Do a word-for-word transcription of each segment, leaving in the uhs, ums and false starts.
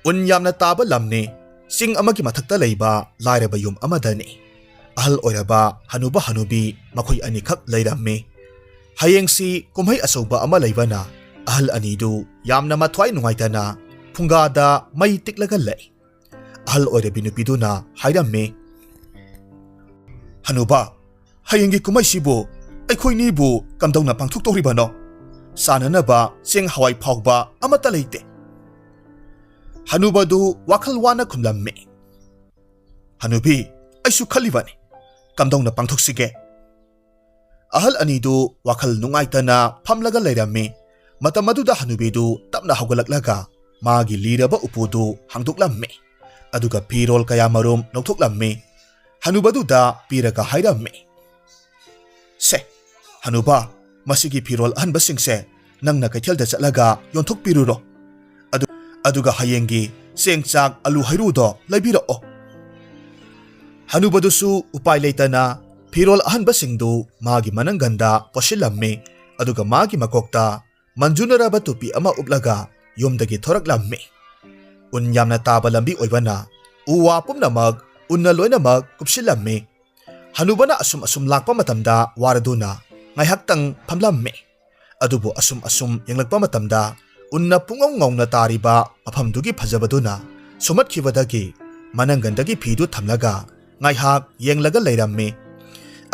ꯎꯟ ꯌꯥꯝꯅ ꯇꯥꯕ ꯂꯝꯅꯤ꯫ ꯆꯤꯡ ꯑꯃꯒꯤ ꯃꯊꯛꯇ ꯂꯩꯕ ꯂꯥꯏꯔꯕ ꯌꯨꯝ ꯑꯃꯗꯅꯤ꯫ ꯑꯍꯜ ꯑꯣꯏꯔꯕ ꯍꯅꯨꯕ ꯍꯅꯨꯕꯤ ꯃꯈꯣꯏ ꯑꯅꯤꯈꯛ ꯂꯩꯔꯝꯃꯤ꯫ ꯍꯌꯦꯡꯁꯤ ꯀꯨꯝꯍꯩ ꯑꯆꯧꯕ ꯑꯃ ꯂꯩꯕꯅ ꯑꯍꯜ ꯑꯅꯤꯗꯨ ꯌꯥꯝꯅ ꯃꯊ꯭ꯋꯥꯏ ꯅꯨꯡꯉꯥꯏꯇꯅ ꯐꯨꯡꯒꯥꯗ ꯃꯩ ꯇꯤꯛꯂꯒ ꯂꯩ꯫ ꯑꯍꯜ ꯑꯣꯏꯔꯕꯤ ꯅꯨꯄꯤꯗꯨꯅ ꯍꯥꯏꯔꯝꯃꯤ, "ꯍꯅꯨꯕ, ꯍꯌꯦꯡꯒꯤ ꯀꯨꯝꯍꯩꯁꯤꯕꯨ ꯑꯩꯈꯣꯏꯅꯤꯕꯨ ꯀꯝꯗꯧꯅ ꯄꯥꯡꯊꯣꯛꯇꯧꯔꯤꯕꯅꯣ? ꯆꯥꯅꯅꯕ ꯆꯦꯡ ꯍꯋꯥꯏ ꯐꯥꯎꯕ ꯑꯃꯠꯇ ꯂꯩꯇꯦ꯫" ꯍꯅꯨꯕꯗꯨ ꯋꯥꯈꯜ ꯋꯥꯅ ꯈꯨꯝꯂꯝꯃꯤ, "ꯍꯅꯨꯕꯤ, ꯑꯩꯁꯨ ꯈꯜꯂꯤꯕꯅꯤ, ꯀꯝꯗꯧꯅ ꯄꯥꯡꯊꯣꯛꯁꯤꯒꯦ?" ꯑꯍꯜ ꯑꯅꯤꯗꯨ ꯋꯥꯈꯜ ꯅꯨꯡꯉꯥꯏꯇꯅ ꯐꯝꯂꯒ ꯂꯩꯔꯝꯃꯤ꯫ ꯃꯇꯝ ꯑꯗꯨꯗ ꯍꯅꯨꯕꯤꯗꯨ ꯇꯞꯅ ꯍꯧꯒꯠꯂꯛꯂꯒ ꯃꯥꯒꯤ ꯂꯤꯔꯕ ꯎꯄꯨꯗꯨ ꯍꯥꯡꯗꯣꯛꯂꯝꯃꯤ꯫ ꯑꯗꯨꯒ ꯐꯤꯔꯣꯜ ꯀꯌꯥ ꯃꯔꯨꯝ ꯂꯧꯊꯣꯛꯂꯝꯃꯤ꯫ ꯍꯅꯨꯕꯗꯨꯗ ꯄꯤꯔꯒ ꯍꯥꯏꯔꯝꯃꯤ, "ꯁꯦ, ꯍꯅꯨꯕ, ꯃꯁꯤꯒꯤ ꯐꯤꯔꯣꯜ ꯑꯍꯟꯕꯁꯤꯡꯁꯦ ꯅꯪꯅ ꯀꯩꯊꯦꯜꯗ ꯆꯠꯂꯒ ꯌꯣꯟꯊꯣꯛꯄꯤꯔꯨꯔꯣ꯫ ꯑꯗꯨ-, ꯑꯗꯨꯒ ꯍꯌꯦꯡꯒꯤ ꯆꯦꯡ, ꯆꯥꯛ, ꯑꯂꯨ, ꯍꯩꯔꯨꯗꯣ ꯂꯩꯕꯤꯔꯛꯑꯣ꯫" ꯍꯅꯨꯕꯗꯨꯁꯨ ꯎꯄꯥꯏ ꯂꯩꯇꯅ ꯐꯤꯔꯣꯜ ꯑꯍꯟꯕꯁꯤꯡꯗꯨ ꯃꯥꯒꯤ ꯃꯅꯪꯒꯟꯗ ꯄꯣꯠꯁꯤꯜꯂꯝꯃꯤ꯫ ꯑꯗꯨꯒ ꯃꯥꯒꯤ ꯃꯀꯣꯛꯇ ꯃꯟꯖꯨꯅꯔꯕ ꯇꯨꯄꯤ ꯑꯃ ꯎꯞꯂꯒ ꯌꯨꯝꯗꯒꯤ ꯊꯣꯔꯛꯂꯝꯃꯤ꯫ ꯎꯟ ꯌꯥꯝꯅ ꯇꯥꯕ ꯂꯝꯕꯤ ꯑꯣꯏꯕꯅ ꯎ ꯋꯥ ꯄꯨꯝꯅꯃꯛ ꯎꯟꯅ ꯂꯣꯏꯅꯃꯛ ꯀꯨꯞꯁꯤꯜꯂꯝꯃꯤ꯫ ꯍꯅꯨꯕꯅ ꯑꯁꯨꯝ ꯑꯁꯨꯝ ꯂꯥꯛꯄ ꯃꯇꯝꯗ ꯋꯥꯔꯗꯨꯅ ꯉꯥꯏꯍꯥꯛꯇꯪ ꯐꯝꯂꯝꯃꯤ꯫ ꯑꯗꯨꯕꯨ ꯑꯁꯨꯝ ꯑꯁꯨꯝ ꯌꯦꯡꯂꯛꯄ ꯃꯇꯝꯗ ꯎꯟꯅ ꯄꯨꯡꯉꯧ ꯉꯧꯅ ꯇꯥꯔꯤꯕ ꯃꯐꯝꯗꯨꯒꯤ ꯐꯖꯕꯗꯨꯅ ꯁꯨꯝꯍꯠꯈꯤꯕꯗꯒꯤ ꯃꯅꯪꯒꯟꯗꯒꯤ ꯐꯤꯗꯨ ꯊꯝꯂꯒ ꯉꯥꯏꯍꯥꯛ ꯌꯦꯡꯂꯒ ꯂꯩꯔꯝꯃꯤ꯫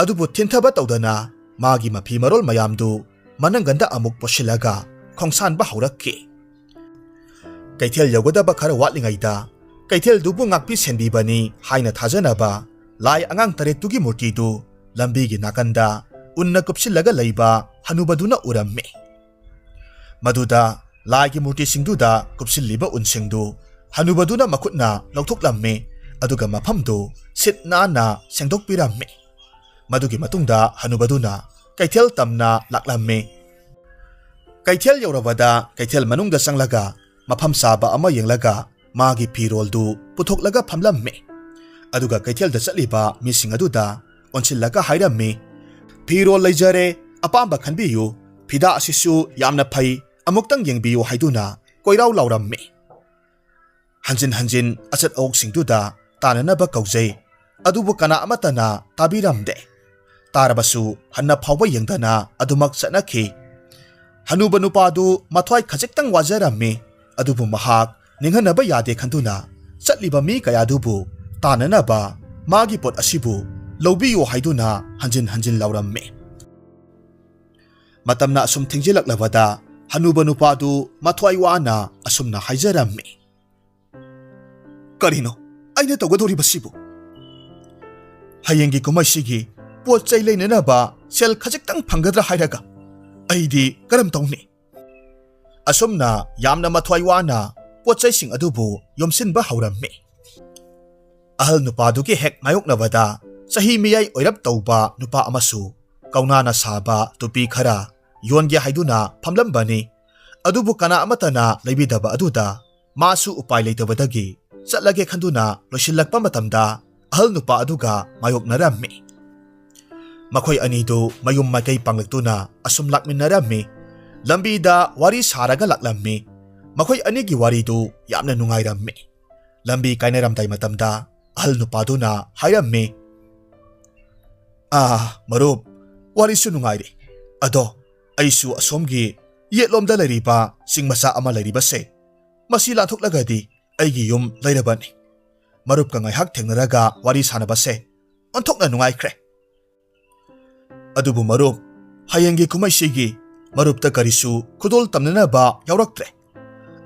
ꯑꯗꯨꯕꯨ ꯊꯤꯟꯊꯕ ꯇꯧꯗꯅ ꯃꯥꯒꯤ ꯃꯐꯤ ꯃꯔꯣꯜ ꯃꯌꯥꯝꯗꯨ ꯃꯅꯪꯒꯟꯗ ꯑꯃꯨꯛ ꯄꯣꯠꯁꯤꯜꯂꯒ ꯈꯣꯡꯁꯥꯟꯕ ꯍꯧꯔꯛꯈꯤ꯫ ꯀꯩꯊꯦꯜ ꯌꯧꯒꯗꯕ ꯈꯔ ꯋꯥꯠꯂꯤꯉꯩꯗ ꯀꯩꯊꯦꯜꯗꯨꯕꯨ ꯉꯥꯛꯄꯤ ꯁꯦꯟꯕꯤꯕꯅꯤ ꯍꯥꯏꯅ ꯊꯥꯖꯅꯕ ꯂꯥꯏ ꯑꯉꯥꯡ ꯇꯔꯦꯠꯇꯨꯒꯤ ꯃꯨꯔꯇꯤꯗꯨ ꯂꯝꯕꯤꯒꯤ ꯅꯥꯀꯟꯗ ꯎꯟꯅ ꯀꯨꯞꯁꯤꯜꯂꯒ ꯂꯩꯕ ꯍꯅꯨꯕꯗꯨꯅ ꯎꯔꯝꯃꯤ꯫ ꯃꯗꯨꯗ ꯂꯥꯏꯒꯤ ꯃꯨꯔꯇꯤꯁꯤꯡꯗꯨꯗ ꯀꯨꯞꯁꯤꯜꯂꯤꯕ ꯎꯟꯁꯤꯡꯗꯨ ꯍꯅꯨꯕꯗꯨꯅ ꯃꯈꯨꯠꯅ ꯂꯧꯊꯣꯛꯂꯝꯃꯤ, ꯑꯗꯨꯒ ꯃꯐꯝꯗꯨ ꯁꯤꯠ ꯅꯥꯟꯅ ꯁꯦꯡꯗꯣꯛꯄꯤꯔꯝꯃꯤ꯫ ꯃꯗꯨꯒꯤ ꯃꯇꯨꯡꯗ ꯍꯅꯨꯕꯗꯨꯅ ꯀꯩꯊꯦꯜ ꯇꯝꯅ ꯂꯥꯛꯂꯝꯃꯤ꯫ ꯀꯩꯊꯦꯜ ꯌꯧꯔꯕꯗ ꯀꯩꯊꯦꯜ ꯃꯅꯨꯡꯗ ꯆꯪꯂꯒ ꯃꯐꯝ ꯆꯥꯕ ꯑꯃ ꯌꯦꯡꯂꯒ ꯃꯥꯒꯤ ꯐꯤꯔꯣꯜꯗꯨ ꯄꯨꯊꯣꯛꯂꯒ ꯐꯝꯂꯝꯃꯤ꯫ ꯑꯗꯨꯒ ꯀꯩꯊꯦꯜꯗ ꯆꯠꯂꯤꯕ ꯃꯤꯁꯤꯡ ꯑꯗꯨꯗ ꯑꯣꯟꯁꯤꯜꯂꯒ ꯍꯥꯏꯔꯝꯃꯤ, "ꯐꯤꯔꯣꯜ ꯂꯩꯖꯔꯦ, ꯑꯄꯥꯝꯕ ꯈꯟꯕꯤꯌꯨ, ꯐꯤꯗꯥ ꯑꯁꯤꯁꯨ ꯌꯥꯝꯅ ꯐꯩ, ꯑꯃꯨꯛꯇꯪ ꯌꯦꯡꯕꯤꯌꯨ" ꯍꯥꯏꯗꯨꯅ ꯀꯣꯏꯔꯥꯎ ꯂꯥꯎꯔꯝꯃꯤ꯫ ꯍꯟꯖꯤꯟ ꯍꯟꯖꯤꯟ ꯑꯆꯠ ꯑꯋꯣꯛꯁꯤꯡꯗꯨꯗ ꯇꯥꯟꯅꯅꯕ ꯀꯧꯖꯩ, ꯑꯗꯨꯕꯨ ꯀꯅꯥ ꯑꯃꯠꯇꯅ ꯇꯥꯕꯤꯔꯝꯗꯦ꯫ ꯇꯥꯔꯕꯁꯨ ꯍꯟꯅ ꯐꯥꯎꯕ ꯌꯦꯡꯗꯅ ꯑꯗꯨꯃꯛ ꯆꯠꯅꯈꯤ꯫ ꯍꯅꯨꯕ ꯅꯨꯄꯥꯗꯨ ꯃꯊ꯭ꯋꯥꯏ ꯈꯖꯤꯛꯇꯪ ꯋꯥꯖꯔꯝꯃꯤ, ꯑꯗꯨꯕꯨ ꯃꯍꯥꯛ ꯅꯤꯡꯍꯟꯅꯕ ꯌꯥꯗꯦ ꯈꯟꯗꯨꯅ ꯆꯠꯂꯤꯕ ꯃꯤ ꯀꯌꯥꯗꯨꯕꯨ ꯇꯥꯟꯅꯅꯕ ꯃꯥꯒꯤ ꯄꯣꯠ ꯑꯁꯤꯕꯨ ꯂꯧꯕꯤꯌꯨ ꯍꯥꯏꯗꯨꯅ ꯍꯟꯖꯤꯟ ꯍꯟꯖꯤꯟ ꯂꯥꯎꯔꯝꯃꯤ꯫ ꯃꯇꯝꯅ ꯑꯁꯨꯝ ꯊꯦꯡꯖꯤꯜꯂꯛꯂꯕꯗ ꯍꯅꯨꯕ ꯅꯨꯄꯥꯗꯨ ꯃꯊ꯭ꯋꯥꯏ ꯋꯥꯅ ꯑꯁꯨꯝꯅ ꯍꯥꯏꯖꯔꯝꯃꯤ, "ꯀꯔꯤꯅꯣ ꯑꯩꯅ ꯇꯧꯒꯗꯧꯔꯤꯕꯁꯤꯕꯨ? ꯍꯌꯦꯡꯒꯤ ꯀꯨꯝꯍꯩꯁꯤꯒꯤ ꯄꯣꯠ ꯆꯩ ꯂꯩꯅꯅꯕ ꯁꯦꯜ ꯈꯖꯤꯛꯇꯪ ꯐꯪꯒꯗ꯭ꯔꯥ ꯍꯥꯏꯔꯒ ꯑꯩꯗꯤ ꯀꯔꯝ ꯇꯧꯅꯤ?" ꯑꯁꯨꯝꯅ ꯌꯥꯝꯅ ꯃꯊ꯭ꯋꯥꯏ ꯋꯥꯅ ꯄꯣꯠ ꯆꯩꯁꯤꯡ ꯑꯗꯨꯕꯨ ꯌꯣꯝꯁꯤꯟꯕ ꯍꯧꯔꯝꯃꯤ꯫ ꯑꯍꯜ ꯅꯨꯄꯥꯗꯨꯒꯤ ꯍꯦꯛ ꯃꯥꯌꯣꯛꯅꯕꯗ ꯆꯍꯤ ꯃꯤꯌꯥꯏ ꯑꯣꯏꯔꯞ ꯇꯧꯕ ꯅꯨꯄꯥ ꯑꯃꯁꯨ ꯀꯧꯅꯥꯅ ꯁꯥꯕ ꯇꯨꯄꯤ ꯈꯔ ꯌꯣꯟꯒꯦ ꯍꯥꯏꯗꯨꯅ ꯐꯝꯂꯝꯕꯅꯤ꯫ ꯑꯗꯨꯕꯨ ꯀꯅꯥ ꯑꯃꯠꯇꯅ ꯂꯩꯕꯤꯗꯕ ꯑꯗꯨꯗ ꯃꯥꯁꯨ ꯎꯄꯥꯏ ꯂꯩꯇꯕꯗꯒꯤ ꯆꯠꯂꯒꯦ ꯈꯟꯗꯨꯅ ꯂꯣꯏꯁꯤꯜꯂꯛꯄ ꯃꯇꯝꯗ ꯑꯍꯜ ꯅꯨꯄꯥ ꯑꯗꯨꯒ ꯃꯥꯌꯣꯛꯅꯔꯝꯃꯤ꯫ ꯃꯈꯣꯏ ꯑꯅꯤꯗꯨ ꯃꯌꯨꯝ ꯃꯥꯏꯀꯩ ꯄꯥꯡꯂꯛꯇꯨꯅ ꯑꯁꯨꯝ ꯂꯥꯛꯃꯤꯟꯅꯔꯝꯃꯤ꯫ ꯂꯝꯕꯤꯗ ꯋꯥꯔꯤ ꯁꯥꯔꯒ ꯂꯥꯛꯂꯝꯃꯤ꯫ ꯃꯈꯣꯏ ꯑꯅꯤꯒꯤ ꯋꯥꯔꯤꯗꯨ ꯌꯥꯝꯅ ꯅꯨꯡꯉꯥꯏꯔꯝꯃꯤ꯫ ꯂꯝꯕꯤ ꯀꯥꯏꯅꯔꯝꯗꯥꯏ ꯃꯇꯝꯗ ꯑꯍꯜ ꯅꯨꯄꯥꯗꯨꯅ ꯍꯥꯏꯔꯝꯃꯤ, "ꯑꯥ, ꯃꯔꯨꯞ, ꯋꯥꯔꯤꯁꯨ ꯅꯨꯡꯉꯥꯏꯔꯤ꯫ ꯑꯗꯣ ꯑꯩꯁꯨ ꯑꯁꯣꯝꯒꯤ ꯌꯦꯠꯂꯣꯝꯗ ꯂꯩꯔꯤꯕ ꯆꯤꯡ ꯃꯆꯥ ꯑꯃ ꯂꯩꯔꯤꯕꯁꯦ, ꯃꯁꯤ ꯂꯥꯟꯊꯣꯛꯂꯒꯗꯤ ꯑꯩꯒꯤ ꯌꯨꯝ ꯂꯩꯔꯕꯅꯤ꯫ ꯃꯔꯨꯞꯀ ꯉꯥꯏꯍꯥꯛ ꯊꯦꯡꯅꯔꯒ ꯋꯥꯔꯤ ꯁꯥꯟꯅꯕꯁꯦ ꯑꯣꯟꯊꯣꯛꯅ ꯅꯨꯡꯉꯥꯏꯈ꯭ꯔꯦ꯫ ꯑꯗꯨꯕꯨ ꯃꯔꯨꯞ, ꯍꯌꯦꯡꯒꯤ ꯀꯨꯝꯍꯩꯁꯤꯒꯤ ꯃꯔꯨꯞꯇ ꯀꯔꯤꯁꯨ ꯈꯨꯗꯣꯜ ꯇꯝꯅꯅꯕ ꯌꯥꯎꯔꯛꯇ꯭ꯔꯦ꯫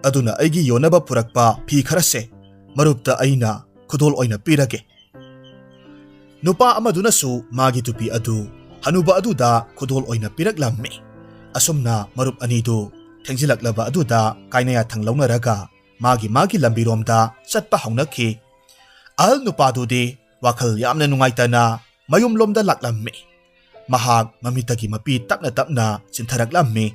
ꯑꯗꯨꯅ ꯑꯩꯒꯤ ꯌꯣꯟꯅꯕ ꯄꯨꯔꯛꯄ ꯐꯤ ꯈꯔꯁꯦ ꯃꯔꯨꯞꯇ ꯑꯩꯅ ꯈꯨꯗꯣꯜ ꯑꯣꯏꯅ ꯄꯤꯔꯒꯦ꯫" ꯅꯨꯄꯥ ꯑꯃꯗꯨꯅꯁꯨ ꯃꯥꯒꯤ ꯇꯨꯄꯤ ꯑꯗꯨ ꯍꯅꯨꯕ ꯑꯗꯨꯗ ꯈꯨꯗꯣꯜ ꯑꯣꯏꯅ ꯄꯤꯔꯛꯂꯝꯃꯤ꯫ ꯑꯁꯨꯝꯅ ꯃꯔꯨꯞ ꯑꯅꯤꯗꯨ ꯊꯦꯡꯖꯤꯜꯂꯛꯂꯕ ꯑꯗꯨꯗ ꯀꯥꯏꯅ ꯌꯥꯊꯪ ꯂꯧꯅꯔꯒ ꯃꯥꯒꯤ ꯃꯥꯒꯤ ꯂꯝꯕꯤꯔꯣꯝꯗ ꯆꯠꯄ ꯍꯧꯅꯈꯤ꯫ ꯑꯍꯜ ꯅꯨꯄꯥꯗꯨꯗꯤ ꯋꯥꯈꯜ ꯌꯥꯝꯅ ꯅꯨꯡꯉꯥꯏꯇꯅ ꯃꯌꯨꯝꯂꯣꯝꯗ ꯂꯥꯛꯂꯝꯃꯤ꯫ ꯃꯍꯥꯛ ꯃꯃꯤꯠꯇꯒꯤ ꯃꯄꯤ ꯇꯞꯅ ꯇꯞꯅ ꯆꯤꯟꯊꯔꯛꯂꯝꯃꯤ꯫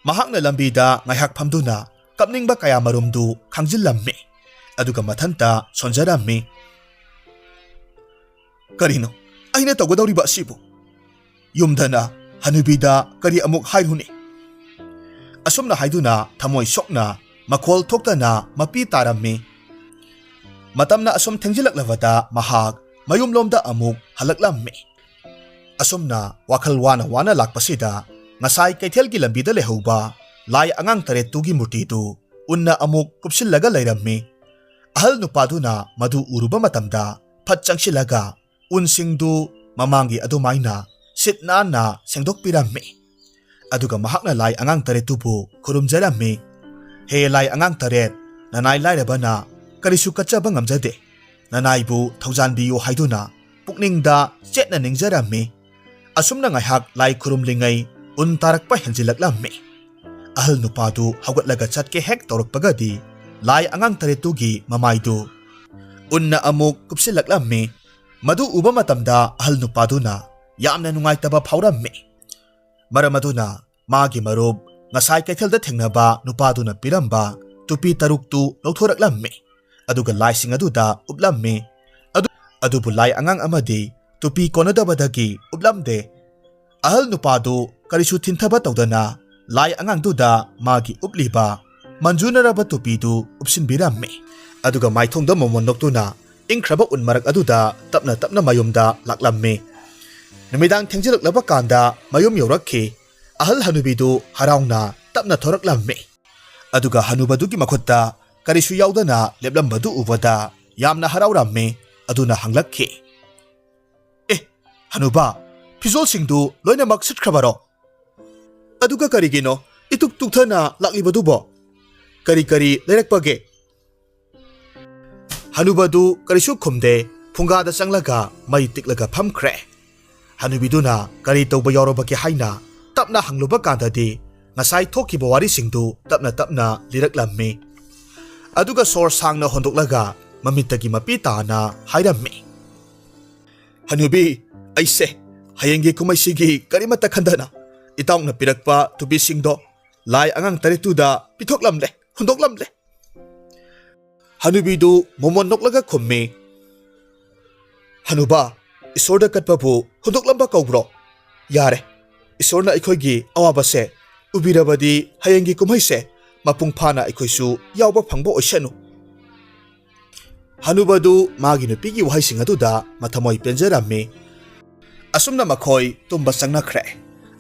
ꯃꯍꯥꯛꯅ ꯂꯝꯕꯤꯗ ꯉꯥꯏꯍꯥꯛ ꯐꯝꯗꯨꯅ ꯀꯞꯅꯤꯡꯕ ꯀꯌꯥꯃꯔꯨꯝꯗꯨ ꯈꯥꯡꯖꯤꯜꯂꯝꯃꯤ꯫ ꯑꯗꯨꯒ ꯃꯊꯟꯇ ꯁꯣꯟꯖꯔꯝꯃꯤ꯫ "ꯀꯔꯤꯅꯣ ꯑꯩꯅ ꯇꯧꯒꯗꯧꯔꯤꯕ ꯑꯁꯤꯕꯨ? ꯌꯨꯝꯗꯅ ꯍꯅꯨꯕꯤꯗ ꯀꯔꯤ ꯑꯃꯨꯛ ꯍꯥꯏꯔꯨꯅꯤ?" ꯑꯁꯨꯝꯅ ꯍꯥꯏꯗꯨꯅ ꯊꯃꯣꯏ ꯁꯣꯛꯅ ꯃꯈꯣꯜ ꯊꯣꯛꯇꯅ ꯃꯄꯤ ꯇꯥꯔꯝꯃꯤ꯫ ꯃꯇꯝꯅ ꯑꯁꯨꯝ ꯊꯦꯡꯖꯤꯜꯂꯛꯂꯕꯗ ꯃꯍꯥꯛ ꯃꯌꯨꯝꯂꯣꯝꯗ ꯑꯃꯨꯛ ꯍꯜꯂꯛꯂꯝꯃꯤ꯫ ꯑꯁꯨꯝꯅ ꯋꯥꯈꯜ ꯋꯥꯅ ꯋꯥꯅ ꯂꯥꯛꯄꯁꯤꯗ ꯉꯁꯥꯏ ꯀꯩꯊꯦꯜꯒꯤ ꯂꯝꯕꯤꯗ ꯂꯩꯍꯧꯕ ꯂꯥꯏ ꯑꯉꯥꯡ ꯇꯔꯦꯠꯇꯨꯒꯤ ꯃꯨꯔꯇꯤꯗꯨ ꯎꯟꯅ ꯑꯃꯨꯛ ꯀꯨꯞꯁꯤꯜꯂꯒ ꯂꯩꯔꯝꯃꯤ꯫ ꯑꯍꯜ ꯅꯨꯄꯥꯗꯨꯅ ꯃꯗꯨ ꯎꯔꯨꯕ ꯃꯇꯝꯗ ꯐꯠ ꯆꯪꯁꯤꯜꯂꯒ ꯎꯟꯁꯤꯡꯗꯨ ꯃꯃꯥꯡꯒꯤ ꯑꯗꯨꯃꯥꯏꯅ ꯁꯤꯠ ꯅꯥꯟꯅ ꯁꯦꯡꯗꯣꯛꯄꯤꯔꯝꯃꯤ꯫ ꯑꯗꯨꯒ ꯃꯍꯥꯛꯅ ꯂꯥꯏ ꯑꯉꯥꯡ ꯇꯔꯦꯠꯇꯨꯕꯨ ꯈꯨꯔꯨꯝꯖꯔꯝꯃꯤ꯫ "ꯍꯦ ꯂꯥꯏ ꯑꯉꯥꯡ ꯇꯔꯦꯠ, ꯅꯅꯥꯏ ꯂꯥꯏꯔꯕꯅ ꯀꯔꯤꯁꯨ ꯀꯠꯆꯕ ꯉꯝꯖꯗꯦ꯫ ꯅꯅꯥꯏꯕꯨ ꯊꯧꯖꯥꯟꯕꯤꯌꯨ" ꯍꯥꯏꯗꯨꯅ ꯄꯨꯛꯅꯤꯡꯗ ꯆꯦꯠꯅ ꯅꯤꯡꯖꯔꯝꯃꯤ꯫ ꯑꯁꯨꯝꯅ ꯉꯥꯏꯍꯥꯛ ꯂꯥꯏ ꯈꯨꯔꯨꯝꯂꯤꯉꯩ ꯎꯟ ꯇꯥꯔꯛꯄ ꯍꯦꯟꯖꯤꯜꯂꯛꯂꯝꯃꯤ꯫ ꯑꯍꯜ ꯅꯨꯄꯥꯗꯨ ꯍꯧꯒꯠꯂꯒ ꯆꯠꯀꯦ ꯍꯦꯛ ꯇꯧꯔꯛꯄꯒꯗꯤ ꯂꯥꯏ ꯑꯉꯥꯡ ꯇꯔꯦꯠꯇꯨꯒꯤ ꯃꯃꯥꯏꯗꯨ ꯎꯟꯅ ꯑꯃꯨꯛ ꯀꯨꯞꯁꯤꯜꯂꯛꯂꯝꯃꯤ꯫ ꯃꯗꯨ ꯎꯕ ꯃꯇꯝꯗ ꯑꯍꯜ ꯅꯨꯄꯥꯗꯨꯅ ꯌꯥꯝꯅ ꯅꯨꯡꯉꯥꯏꯇꯕ ꯐꯥꯎꯔꯝꯃꯤ꯫ ꯃꯔꯝ ꯑꯗꯨꯅ ꯃꯥꯒꯤ ꯃꯔꯨꯞ ꯉꯁꯥꯏ ꯀꯩꯊꯦꯜꯗ ꯊꯦꯡꯅꯕ ꯅꯨꯄꯥꯗꯨꯅ ꯄꯤꯔꯝꯕ ꯇꯨꯄꯤ ꯇꯔꯨꯛꯇꯨ ꯂꯧꯊꯣꯔꯛꯂꯝꯃꯤ꯫ ꯑꯗꯨꯒ ꯂꯥꯏꯁꯤꯡ ꯑꯗꯨꯗ ꯎꯞꯂꯝꯃꯤ꯫ ꯑꯗꯨ-, ꯑꯗꯨꯕꯨ ꯂꯥꯏ ꯑꯉꯥꯡ ꯑꯃꯗꯤ ꯇꯨꯄꯤ ꯀꯣꯟꯅꯗꯕꯗꯒꯤ ꯎꯞꯂꯝꯗꯦ꯫ ꯑꯍꯜ ꯅꯨꯄꯥꯗꯨ ꯀꯔꯤꯁꯨ ꯊꯤꯟꯊꯕ ꯇꯧꯗꯅ ꯂꯥꯏ ꯑꯉꯥꯡꯗꯨꯗ ꯃꯥꯒꯤ ꯎꯞꯂꯤꯕ ꯃꯟꯖꯨꯅꯔꯕ ꯇꯨꯄꯤꯗꯨ ꯎꯞꯁꯤꯟꯕꯤꯔꯝꯃꯤ꯫ ꯑꯗꯨꯒ ꯃꯥꯏꯊꯣꯡꯗ ꯃꯣꯃꯣꯟ ꯅꯣꯛꯇꯨꯅ ꯏꯪꯈ꯭ꯔꯕ ꯎꯟ ꯃꯔꯛ ꯑꯗꯨꯗ ꯇꯞꯅ ꯇꯞꯅ ꯃꯌꯨꯝꯗ ꯂꯥꯛꯂꯝꯃꯤ꯫ ꯅꯨꯃꯤꯗꯥꯡ ꯊꯦꯡꯖꯤꯜꯂꯛꯂꯕ ꯀꯥꯟꯗ ꯃꯌꯨꯝ ꯌꯧꯔꯛꯈꯤ꯫ ꯑꯍꯜ ꯍꯅꯨꯕꯤꯗꯨ ꯍꯔꯥꯎꯅ ꯇꯞꯅ ꯊꯣꯔꯛꯂꯝꯃꯤ꯫ ꯑꯗꯨꯒ ꯍꯅꯨꯕꯗꯨꯒꯤ ꯃꯈꯨꯠꯇ ꯀꯔꯤꯁꯨ ꯌꯥꯎꯗꯅ ꯂꯦꯞꯂꯝꯕꯗꯨ ꯎꯕꯗ ꯌꯥꯝꯅ ꯍꯔꯥꯎꯔꯝꯃꯤ꯫ ꯑꯗꯨꯅ ꯍꯪꯂꯛꯈꯤ, "ꯑꯦ, ꯍꯅꯨꯕ, ꯐꯤꯖꯣꯜꯁꯤꯡꯗꯨ ꯂꯣꯏꯅꯃꯛ ꯁꯤꯠꯈ꯭ꯔꯕꯔꯣ? ꯑꯗꯨꯒ ꯀꯔꯤꯒꯤꯅꯣ ꯏꯇꯨꯛ ꯇꯨꯛꯊꯅ ꯂꯥꯛꯂꯤꯕꯗꯨꯕꯣ? ꯀꯔꯤ ꯀꯔꯤ ꯂꯩꯔꯛꯄꯒꯦ?" ꯍꯅꯨꯕꯗꯨ ꯀꯔꯤꯁꯨ ꯈꯨꯝꯗꯦ, ꯐꯨꯡꯒꯥꯗ ꯆꯪꯂꯒ ꯃꯩ ꯇꯤꯛꯂꯒ ꯐꯝꯈ꯭ꯔꯦ꯫ ꯍꯅꯨꯕꯤꯗꯨꯅ ꯀꯔꯤ ꯇꯧꯕ ꯌꯥꯎꯔꯕꯒꯦ ꯍꯥꯏꯅ ꯇꯞꯅ ꯍꯪꯂꯨꯕ ꯀꯥꯟꯗꯗꯤ ꯉꯁꯥꯏ ꯊꯣꯛꯈꯤꯕ ꯋꯥꯔꯤꯁꯤꯡꯗꯨ ꯇꯞꯅ ꯇꯞꯅ ꯂꯤꯔꯛꯂꯝꯃꯤ꯫ ꯑꯗꯨꯒ ꯁꯣꯔ ꯁꯥꯡꯅ ꯍꯣꯟꯗꯣꯛꯂꯒ ꯃꯃꯤꯠꯇꯒꯤ ꯃꯄꯤ ꯇꯥꯅ ꯍꯥꯏꯔꯝꯃꯤ, "ꯍꯅꯨꯕꯤ, ꯑꯩꯁꯦ ꯍꯌꯦꯡꯒꯤ ꯀꯨꯝꯍꯩꯁꯤꯒꯤ ꯀꯔꯤꯃꯠꯇ ꯈꯟꯗꯅ ꯏꯇꯥꯎꯅ ꯄꯤꯔꯛꯄ ꯇꯨꯄꯤꯁꯤꯡꯗꯣ ꯂꯥꯏ ꯑꯉꯥꯡ ꯇꯔꯦꯠꯇꯨꯗ ꯄꯤꯊꯣꯛꯂꯝꯂꯦ, ꯍꯨꯟꯗꯣꯛꯂꯝꯂꯦ꯫" ꯍꯅꯨꯕꯤꯗꯨ ꯃꯣꯃꯣꯟ ꯅꯣꯛꯂꯒ ꯈꯨꯝꯃꯤ, "ꯍꯅꯨꯕ, ꯏꯁꯣꯔꯗ ꯀꯠꯄꯕꯨ ꯍꯨꯟꯗꯣꯛꯂꯝꯕ ꯀꯧꯕ꯭ꯔꯣ? ꯌꯥꯔꯦ, ꯏꯁꯣꯔꯅ ꯑꯩꯈꯣꯏꯒꯤ ꯑꯋꯥꯕꯁꯦ ꯎꯕꯤꯔꯕꯗꯤ ꯍꯌꯦꯡꯒꯤ ꯀꯨꯝꯍꯩꯁꯦ ꯃꯄꯨꯡ ꯐꯥꯅ ꯑꯩꯈꯣꯏꯁꯨ ꯌꯥꯎꯕ ꯐꯪꯕ ꯑꯣꯏꯁꯅꯨ꯫ ꯍꯅꯨꯕꯗꯨ ꯃꯥꯒꯤ ꯅꯨꯄꯤꯒꯤ ꯋꯥꯍꯩꯁꯤꯡ ꯑꯗꯨꯗ ꯃꯊꯃꯣꯏ ꯄꯦꯟꯖꯔꯝꯃꯤ꯫ ꯑꯁꯨꯝꯅ ꯃꯈꯣꯏ ꯇꯨꯝꯕ ꯆꯪꯅꯈ꯭ꯔꯦ꯫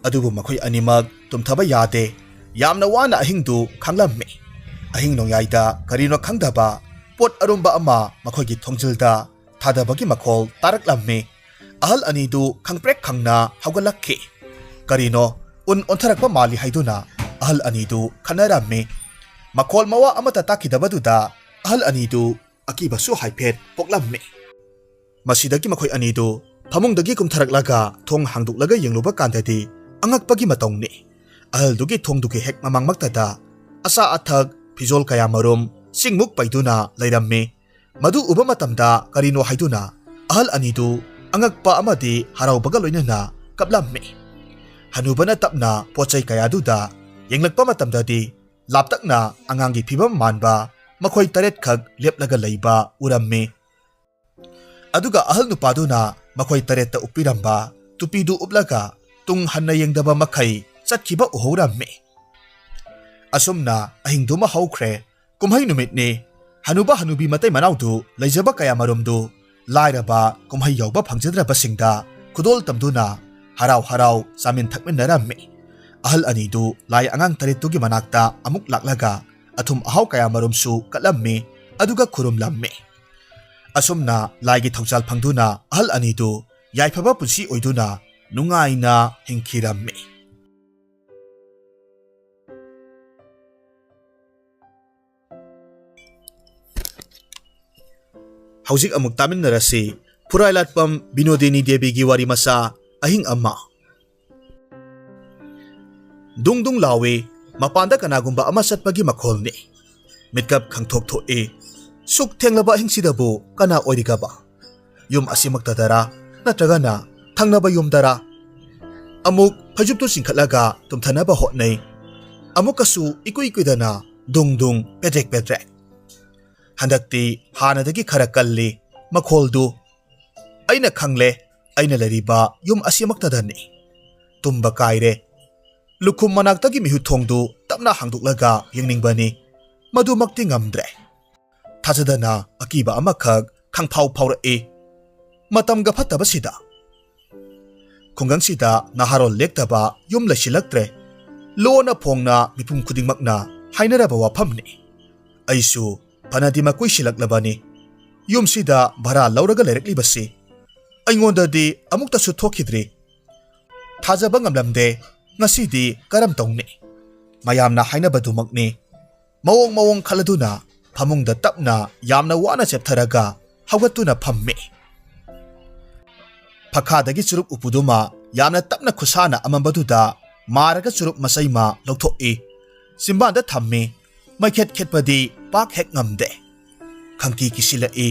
ꯑꯗꯨꯕꯨ ꯃꯈꯣꯏ ꯑꯅꯤꯃꯛ ꯇꯨꯝꯊꯕ ꯌꯥꯗꯦ꯫ ꯌꯥꯝꯅ ꯋꯥꯅ ꯑꯍꯤꯡꯗꯨ ꯈꯥꯡꯂꯝꯃꯤ꯫ ꯑꯍꯤꯡ ꯅꯣꯡꯌꯥꯏꯗ ꯀꯔꯤꯅꯣ ꯈꯪꯗꯕ ꯄꯣꯠ ꯑꯔꯨꯝꯕ ꯑꯃ ꯃꯈꯣꯏꯒꯤ ꯊꯣꯡꯖꯤꯜꯗ ꯊꯥꯗꯕꯒꯤ ꯃꯈꯣꯜ ꯇꯥꯔꯛꯂꯝꯃꯤ꯫ ꯑꯍꯜ ꯑꯅꯤꯗꯨ ꯈꯪꯄ꯭ꯔꯦꯛ ꯈꯪꯅ ꯍꯧꯒꯠꯂꯛꯈꯤ꯫ ꯀꯔꯤꯅꯣ ꯎꯟ ꯑꯣꯟꯊꯔꯛꯄ ꯃꯥꯜꯂꯤ ꯍꯥꯏꯗꯨꯅ ꯑꯍꯜ ꯑꯅꯤꯗꯨ ꯈꯟꯅꯔꯝꯃꯤ꯫ ꯃꯈꯣꯜ ꯃꯋꯥ ꯑꯃꯠꯇ ꯇꯥꯈꯤꯗꯕꯗꯨꯗ ꯑꯍꯜ ꯑꯅꯤꯗꯨ ꯑꯀꯤꯕꯁꯨ ꯍꯥꯏꯐꯦꯠ ꯄꯣꯛꯂꯝꯃꯤ꯫ ꯃꯁꯤꯗꯒꯤ ꯃꯈꯣꯏ ꯑꯅꯤꯗꯨ ꯐꯃꯨꯡꯗꯒꯤ ꯀꯨꯝꯊꯔꯛꯂꯒ ꯊꯣꯡ ꯍꯥꯡꯗꯣꯛꯂꯒ ꯌꯦꯡꯂꯨꯕ ꯀꯥꯟꯗꯗꯤ ꯑꯉꯛꯄꯒꯤ ꯃꯇꯧꯅꯤ꯫ ꯑꯍꯜꯗꯨꯒꯤ ꯊꯣꯡꯗꯨꯒꯤ ꯍꯦꯛ ꯃꯃꯥꯡꯃꯛꯇꯗ ꯑꯆꯥ ꯑꯊꯛ, ꯐꯤꯖꯣꯜ ꯀꯌꯥ ꯃꯔꯨꯝ ꯆꯤꯡꯃꯨꯛ ꯄꯩꯗꯨꯅ ꯂꯩꯔꯝꯃꯤ꯫ ꯃꯗꯨ ꯎꯕ ꯃꯇꯝꯗ ꯀꯔꯤꯅꯣ ꯍꯥꯏꯗꯨꯅ ꯑꯍꯜ ꯑꯅꯤꯗꯨ ꯑꯉꯛꯄ ꯑꯃꯗꯤ ꯍꯔꯥꯎꯕꯒ ꯂꯣꯏꯅꯅ ꯀꯞꯂꯝꯃꯤ꯫ ꯍꯅꯨꯕꯅ ꯇꯞꯅ ꯄꯣꯠ ꯆꯩ ꯀꯌꯥꯗꯨꯗ ꯌꯦꯡꯂꯛꯄ ꯃꯇꯝꯗꯗꯤ ꯂꯥꯞꯇꯛꯅ ꯑꯉꯥꯡꯒꯤ ꯐꯤꯕꯝ ꯃꯥꯟꯕ ꯃꯈꯣꯏ ꯇꯔꯦꯠꯈꯛ ꯂꯦꯞꯂꯒ ꯂꯩꯕ ꯎꯔꯝꯃꯤ꯫ ꯑꯗꯨꯒ ꯑꯍꯜ ꯅꯨꯄꯥꯗꯨꯅ ꯃꯈꯣꯏ ꯇꯔꯦꯠꯇ ꯎꯞꯄꯤꯔꯝꯕ ꯇꯨꯄꯤꯗꯨ ꯎꯞꯂꯒ ꯇꯨꯡ ꯍꯟꯅ ꯌꯦꯡꯗꯕ ꯃꯈꯩ ꯆꯠꯈꯤꯕ ꯎꯍꯧꯔꯝꯃꯤ꯫ ꯑꯁꯨꯝꯅ ꯑꯍꯤꯡꯗꯨꯃ ꯍꯧꯈ꯭ꯔꯦ꯫ ꯀꯨꯝꯍꯩ ꯅꯨꯃꯤꯠꯅꯤ꯫ ꯍꯅꯨꯕ ꯍꯅꯨꯕꯤ ꯃꯇꯩ ꯃꯅꯥꯎꯗꯨ ꯂꯩꯖꯕ ꯀꯌꯥ ꯃꯔꯨꯝꯗꯨ ꯂꯥꯏꯔꯕ ꯀꯨꯝꯍꯩ ꯌꯥꯎꯕ ꯐꯪꯖꯗ꯭ꯔꯕꯁꯤꯡꯗ ꯈꯨꯗꯣꯜ ꯇꯝꯗꯨꯅ ꯍꯔꯥꯎ ꯍꯔꯥꯎ ꯆꯥꯃꯤꯟ ꯊꯛꯃꯤꯟꯅꯔꯝꯃꯤ꯫ ꯑꯍꯜ ꯑꯅꯤꯗꯨ ꯂꯥꯏ ꯑꯉꯥꯡ ꯇꯔꯦꯠꯇꯨꯒꯤ ꯃꯅꯥꯛꯇ ꯑꯃꯨꯛ ꯂꯥꯛꯂꯒ ꯑꯊꯨꯝ ꯑꯍꯥꯎ ꯀꯌꯥ ꯃꯔꯨꯝꯁꯨ ꯀꯠꯂꯝꯃꯤ, ꯑꯗꯨꯒ ꯈꯨꯔꯨꯝꯂꯝꯃꯤ꯫ ꯑꯁꯨꯝꯅ ꯂꯥꯏꯒꯤ ꯊꯧꯖꯥꯜ ꯐꯪꯗꯨꯅ ꯑꯍꯜ ꯑꯅꯤꯗꯨ ꯌꯥꯏꯐꯕ ꯄꯨꯟꯁꯤ ꯑꯣꯏꯗꯨꯅ ꯅꯨꯡꯉꯥꯏꯅ ꯍꯤꯡꯈꯤꯔꯝꯃꯤ꯫ ꯍꯧꯖꯤꯛ ꯑꯃꯨꯛ ꯇꯥꯃꯤꯟꯅꯔꯁꯤ ꯐꯨꯔꯥꯏꯂꯥꯠꯄꯝ ꯕꯤꯅꯣꯗꯤꯅꯤ ꯗꯦꯕꯤꯒꯤ ꯋꯥꯔꯤ ꯃꯆꯥ ꯑꯍꯤꯡ ꯑꯃ꯫ ꯗꯨꯡ ꯗꯨꯡ ꯂꯥꯎꯏ꯫ ꯃꯄꯥꯟꯗ ꯀꯅꯥꯒꯨꯝꯕ ꯑꯃ ꯆꯠꯄꯒꯤ ꯃꯈꯣꯜꯅꯤ꯫ ꯃꯤꯠꯀꯞ ꯈꯪꯊꯣꯛ ꯊꯣꯛꯏ꯫ ꯁꯨꯛ ꯊꯦꯡꯂꯕ ꯑꯍꯤꯡꯁꯤꯗꯕꯨ ꯀꯅꯥ ꯑꯣꯏꯔꯤꯒꯕ? ꯌꯨꯝ ꯑꯁꯤꯃꯛꯇꯗꯔꯥ? ꯅꯠꯇ꯭ꯔꯒꯅ ꯊꯪꯅꯕ ꯌꯨꯝꯗꯔꯥ? ꯑꯃꯨꯛ ꯐꯩꯖꯨꯞꯇꯨ ꯆꯤꯡꯈꯠꯂꯒ ꯇꯨꯝꯊꯅꯕ ꯍꯣꯠꯅꯩ꯫ ꯑꯃꯨꯛꯀꯁꯨ ꯏꯀꯨꯏ ꯀꯨꯏꯗꯅ ꯗꯨꯡ ꯗꯨꯡ ꯄꯦꯗ꯭ꯔꯦꯛ ꯄꯦꯗ꯭ꯔꯦꯛ꯫ ꯍꯟꯗꯛꯇꯤ ꯍꯥꯟꯅꯗꯒꯤ ꯈꯔ ꯀꯜꯂꯤ ꯃꯈꯣꯜꯗꯨ꯫ ꯑꯩꯅ ꯈꯪꯂꯦ, ꯑꯩꯅ ꯂꯩꯔꯤꯕ ꯌꯨꯝ ꯑꯁꯤꯃꯛꯇꯗꯅꯤ꯫ ꯇꯨꯝꯕ ꯀꯥꯏꯔꯦ꯫ ꯂꯨꯈꯨꯝ ꯃꯅꯥꯛꯇꯒꯤ ꯃꯤꯍꯨꯠ ꯊꯣꯡꯗꯨ ꯇꯞꯅ ꯍꯥꯡꯗꯣꯛꯂꯒ ꯌꯦꯡꯅꯤꯡꯕꯅꯤ꯫ ꯃꯗꯨꯃꯛꯇꯤ ꯉꯝꯗ꯭ꯔꯦ꯫ ꯊꯥꯖꯗꯅ ꯑꯀꯤꯕ ꯑꯃꯈꯛ ꯈꯪꯐꯥꯎ ꯐꯥꯎꯔꯛꯏ꯫ ꯃꯇꯝꯒ ꯐꯠꯇꯕꯁꯤꯗ꯫ ꯈꯨꯡꯒꯪꯁꯤꯗ ꯅꯍꯥꯔꯣꯜ ꯂꯦꯛꯇꯕ ꯌꯨꯝ ꯂꯩꯁꯤꯜꯂꯛꯇ꯭ꯔꯦ꯫ ꯂꯣꯟꯅ ꯐꯣꯡꯅ ꯃꯤꯄꯨꯝ ꯈꯨꯗꯤꯡꯃꯛꯅ ꯍꯥꯏꯅꯔꯕ ꯋꯥꯐꯝꯅꯤ꯫ ꯑꯩꯁꯨ ꯐꯅꯗꯤ ꯃꯀꯨꯏꯁꯤꯜꯂꯛꯂꯕꯅꯤ꯫ ꯌꯨꯝꯁꯤꯗ ꯚꯔꯥ ꯂꯧꯔꯒ ꯂꯩꯔꯛꯂꯤꯕꯁꯤ꯫ ꯑꯩꯉꯣꯟꯗꯗꯤ ꯑꯃꯨꯛꯇꯁꯨ ꯊꯣꯛꯈꯤꯗ꯭ꯔꯤ꯫ ꯊꯥꯖꯕ ꯉꯝꯂꯝꯗꯦ꯫ ꯉꯁꯤꯗꯤ ꯀꯔꯝ ꯇꯧꯅꯤ? ꯃꯌꯥꯝꯅ ꯍꯥꯏꯅꯕꯗꯨꯃꯛꯅꯤ꯫ ꯃꯑꯣꯡ ꯃꯑꯣꯡ ꯈꯜꯂꯗꯨꯅ ꯐꯃꯨꯡꯗ ꯇꯞꯅ ꯌꯥꯝꯅ ꯋꯥꯅ ꯆꯦꯞꯊꯔꯒ ꯍꯧꯒꯠꯇꯨꯅ ꯐꯝꯃꯤ꯫ ꯐꯈꯥꯗꯒꯤ ꯆꯨꯔꯨꯞ ꯎꯄꯨꯗꯨꯃ ꯌꯥꯝꯅ ꯇꯞꯅ ꯈꯨꯠꯁꯥꯅ ꯑꯃꯝꯕꯗꯨꯗ ꯃꯥꯔꯒ ꯆꯨꯔꯨꯞ ꯃꯆꯩꯃ ꯂꯧꯊꯣꯛꯏ꯫ ꯆꯤꯝꯕꯥꯟꯗ ꯊꯝꯃꯤ꯫ ꯃꯩꯈꯦꯠ ꯈꯦꯠꯄꯗꯤ ꯄꯥꯛ ꯍꯦꯛ ꯉꯝꯗꯦ꯫ ꯈꯪꯀꯤ ꯀꯤꯁꯤꯜꯂꯛꯏ꯫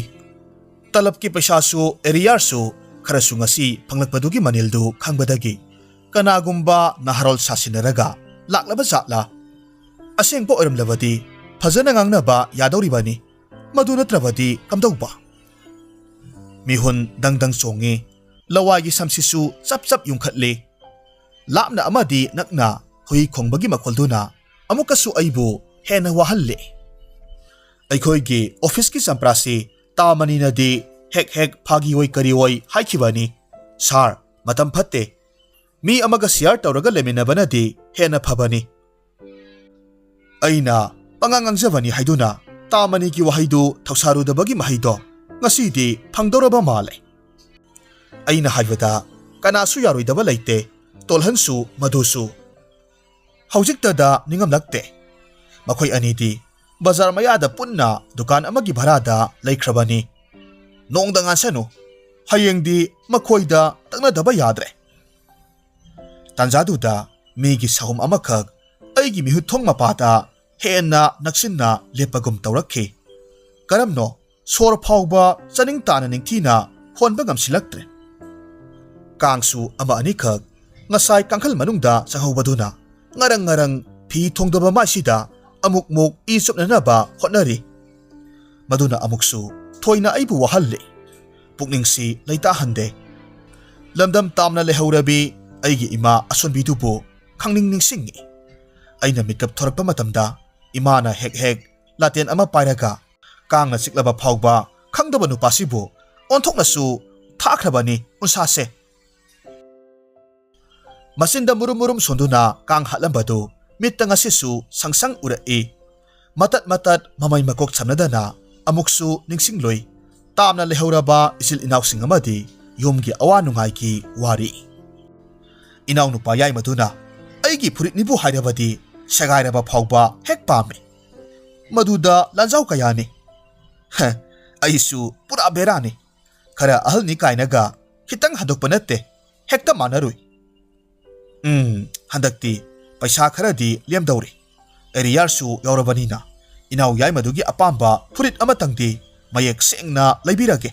ꯇꯂꯕꯀꯤ ꯄꯩꯁꯥꯁꯨ ꯑꯦꯔꯤꯌꯥꯔꯁꯨ ꯈꯔꯁꯨ ꯉꯁꯤ ꯐꯪꯂꯛꯄꯗꯨꯒꯤ ꯃꯅꯤꯜꯗꯨ ꯈꯪꯕꯗꯒꯤ ꯀꯅꯥꯒꯨꯝꯕ ꯅꯍꯥꯔꯣꯜ ꯁꯥꯁꯤꯟꯅꯔꯒ ꯂꯥꯛꯂꯕ ꯖꯥꯠꯂꯥ? ꯑꯁꯦꯡꯕ ꯑꯣꯏꯔꯝꯂꯕꯗꯤ ꯐꯖꯅ ꯉꯥꯡꯅꯕ ꯌꯥꯗꯧꯔꯤꯕꯅꯤ꯫ ꯃꯗꯨ ꯅꯠꯇ꯭ꯔꯕꯗꯤ ꯀꯝꯗꯧꯕ? ꯃꯤꯍꯨꯟ ꯗꯪ ꯗꯪ ꯆꯣꯡꯉꯤ꯫ ꯂꯋꯥꯏꯒꯤ ꯁꯝꯁꯤꯁꯨ ꯆꯞ ꯆꯞ ꯌꯨꯡꯈꯠꯂꯤ꯫ ꯂꯥꯞꯅ ꯑꯃꯗꯤ ꯅꯛꯅ ꯍꯨꯏ ꯈꯣꯡꯕꯒꯤ ꯃꯈꯣꯜꯗꯨꯅ ꯑꯃꯨꯛꯀꯁꯨ ꯑꯩꯕꯨ ꯍꯦꯟꯅ ꯋꯥꯍꯜꯂꯦ꯫ ꯑꯩꯈꯣꯏꯒꯤ ꯑꯣꯐꯤꯁꯀꯤ ꯆꯝꯄ꯭ꯔꯥꯁꯤ ꯇꯥ ꯃꯅꯤꯅꯗꯤ ꯍꯦꯛ ꯍꯦꯛ ꯐꯥꯒꯤ ꯑꯣꯏ ꯀꯔꯤ ꯑꯣꯏ ꯍꯥꯏꯈꯤꯕꯅꯤ꯫ "ꯁꯥꯔ, ꯃꯇꯝ ꯐꯠꯇꯦ꯫ ꯃꯤ ꯑꯃꯒ ꯁꯤꯌꯥꯔ ꯇꯧꯔꯒ ꯂꯩꯃꯤꯟꯅꯕꯅꯗꯤ ꯍꯦꯟꯅ ꯐꯕꯅꯤ"꯫ ꯑꯩꯅ ꯄꯉꯥꯡ ꯉꯥꯡꯖꯕꯅꯤ ꯍꯥꯏꯗꯨꯅ ꯇꯥ ꯃꯅꯤꯒꯤ ꯋꯥꯍꯩꯗꯨ ꯊꯧꯁꯥꯔꯨꯗꯕꯒꯤ ꯃꯍꯩꯗꯣ ꯉꯁꯤꯗꯤ ꯐꯪꯗꯧꯔꯕ ꯃꯥꯜꯂꯦ꯫ ꯑꯩꯅ ꯍꯥꯏꯕꯗ ꯀꯅꯥꯁꯨ ꯌꯥꯔꯣꯏꯗꯕ ꯂꯩꯇꯦ, ꯇꯣꯜꯍꯟꯁꯨ ꯃꯗꯨꯁꯨ꯫ ꯍꯧꯖꯤꯛꯇꯗ ꯅꯤꯡꯉꯝꯂꯛꯇꯦ꯫ ꯃꯈꯣꯏ ꯑꯅꯤꯗꯤ ꯕꯖꯥꯔ ꯃꯌꯥꯗ ꯄꯨꯟꯅ ꯗꯨꯀꯥꯟ ꯑꯃꯒꯤ ꯚꯔꯥꯗ ꯂꯩꯈ꯭ꯔꯕꯅꯤ꯫ ꯅꯣꯡꯗ ꯉꯥꯟꯁꯅꯨ, ꯍꯌꯦꯡꯗꯤ ꯃꯈꯣꯏꯗ ꯇꯛꯅꯗꯕ ꯌꯥꯗ꯭ꯔꯦ꯫ ꯇꯥꯟꯖꯥꯗꯨꯗ ꯃꯤꯒꯤ ꯁꯥꯍꯨꯝ ꯑꯃꯈꯛ ꯑꯩꯒꯤ ꯃꯤꯍꯨꯠꯊꯣꯡ ꯃꯄꯥꯗ ꯍꯦꯟꯅ ꯅꯛꯁꯤꯟꯅ ꯂꯦꯞꯄꯒꯨꯝ ꯇꯧꯔꯛꯈꯤ꯫ ꯀꯔꯝꯅꯣ ꯁꯣꯔ ꯐꯥꯎꯕ ꯆꯥꯅꯤꯡ ꯇꯥꯅ ꯅꯤꯡꯊꯤꯅ ꯍꯣꯟꯕ ꯉꯝꯁꯤꯜꯂꯛꯇ꯭ꯔꯦ꯫ ꯀꯥꯡꯁꯨ ꯑꯃ ꯑꯅꯤꯈꯛ ꯉꯁꯥꯏ ꯀꯥꯡꯈꯜ ꯃꯅꯨꯡꯗ ꯆꯪꯍꯧꯕꯗꯨꯅ ꯉꯔꯪ ꯉꯔꯪ ꯐꯤ ꯊꯣꯡꯗꯕ ꯃꯥꯏꯁꯤꯗ ꯑꯃꯨꯛ ꯃꯨꯛ ꯏ ꯆꯨꯞꯅꯅꯕ ꯍꯣꯠꯅꯔꯤ꯫ ꯃꯗꯨꯅ ꯑꯃꯨꯛꯁꯨ ꯊꯣꯏꯅ ꯑꯩꯕꯨ ꯋꯥꯍꯜꯂꯤ꯫ ꯄꯨꯛꯅꯤꯡꯁꯤ ꯂꯩꯇꯥꯍꯟꯗꯦ꯫ ꯂꯝꯗꯝ ꯇꯥꯝꯅ ꯂꯩꯍꯧꯔꯕꯤ ꯑꯩꯒꯤ ꯏꯃꯥ ꯑꯁꯣꯟꯕꯤꯗꯨꯕꯨ ꯈꯪꯅꯤꯡ ꯅꯤꯡꯁꯤꯡꯉꯤ꯫ ꯑꯩꯅ ꯃꯤꯀꯞ ꯊꯣꯔꯛꯄ ꯃꯇꯝꯗ ꯏꯃꯥꯅ ꯍꯦꯛ ꯍꯦꯛ ꯂꯥꯇꯦꯟ ꯑꯃ ꯄꯥꯏꯔꯒ ꯀꯥꯡꯅ ꯆꯤꯛꯂꯕ ꯐꯥꯎꯕ ꯈꯪꯗꯕ ꯅꯨꯄꯥꯁꯤꯕꯨ ꯑꯣꯟꯊꯣꯛꯅꯁꯨ ꯊꯥꯈ꯭ꯔꯕꯅꯤ ꯎꯟꯁꯥꯁꯦ꯫ ꯃꯆꯤꯟꯗ ꯃꯨꯔꯨꯝ ꯃꯨꯔꯨꯝ ꯁꯣꯟꯗꯨꯅ ꯀꯥꯡ ꯍꯥꯠꯂꯝꯕꯗꯨ ꯃꯤꯠꯇ ꯉꯁꯤꯁꯨ ꯁꯪꯁꯪ ꯎꯔꯛꯏ꯫ ꯃꯇꯠ ꯃꯇꯠ ꯃꯃꯩ ꯃꯀꯣꯛ ꯁꯝꯅꯗꯅ ꯑꯃꯨꯛꯁꯨ ꯅꯤꯡꯁꯤꯡꯂꯨꯏ꯫ ꯇꯥꯝꯅ ꯂꯩꯍꯧꯔꯕ ꯏꯆꯤꯜ ꯏꯅꯥꯎꯁꯤꯡ ꯑꯃꯗꯤ ꯌꯨꯝꯒꯤ ꯑꯋꯥ ꯅꯨꯡꯉꯥꯏꯒꯤ ꯋꯥꯔꯤ꯫ ꯏꯅꯥꯎꯅꯨꯄꯥ ꯌꯥꯏꯃꯗꯨꯅ ꯑꯩꯒꯤ ꯐꯨꯔꯤꯠꯅꯤꯕꯨ ꯍꯥꯏꯔꯕꯗꯤ ꯁꯦꯒꯥꯏꯔꯕ ꯐꯥꯎꯕ ꯍꯦꯛ ꯄꯥꯝꯃꯤ꯫ ꯃꯗꯨꯗ ꯂꯥꯟꯖꯥꯎ ꯀꯌꯥꯅꯤ꯫ ꯍ, ꯑꯩꯁꯨ ꯄꯨꯔꯥ ꯕꯦꯔꯥꯅꯤ꯫ ꯈꯔ ꯑꯍꯜꯅꯤ ꯀꯥꯏꯅꯒ ꯈꯤꯇꯪ ꯍꯟꯗꯣꯛꯄ ꯅꯠꯇꯦ, ꯍꯦꯛꯇ ꯃꯥꯟꯅꯔꯨꯏ꯫ ꯎꯝ, ꯍꯟꯗꯛꯇꯤ ꯄꯩꯁꯥ ꯈꯔꯗꯤ ꯂꯦꯝꯗꯧꯔꯤ꯫ ꯑꯦꯔꯤꯌꯥꯔꯁꯨ ꯌꯥꯎꯔꯕꯅꯤꯅ ꯏꯅꯥꯎ ꯌꯥꯏꯃꯗꯨꯒꯤ ꯑꯄꯥꯝꯕ ꯐꯨꯔꯤꯠ ꯑꯃꯇꯪꯗꯤ ꯃꯌꯦꯛ ꯁꯦꯡꯅ ꯂꯩꯕꯤꯔꯒꯦ꯫